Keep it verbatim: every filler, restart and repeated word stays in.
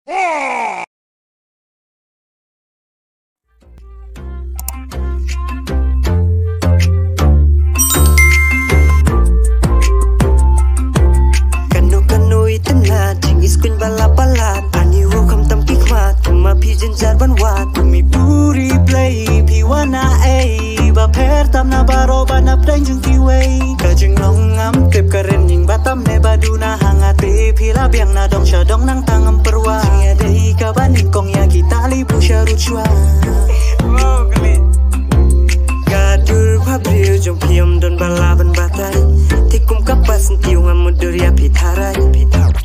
Kano kano itynnad, jingïaskuin ba la palat. Ani ruh khamtam ki khmat, kumba phi jynjar ban wad. Kum i puri blei, phi wan na ei, ba pher tam na baroh ba na pdeng jong kiwei. Ka jinglong ngam tip, ka rynïeng ba tam ne ba duna, ha nga te phi la biang na dong sha dong nangta ngam pyrwa. Jingïadei kaba nyngkong ïa kita li buh sha ruh shuwa. Ka dur ba briew jong phi ym don ba lah ban batai. Te kum ka pas ntiew ngam mutdur ïa phi tharai.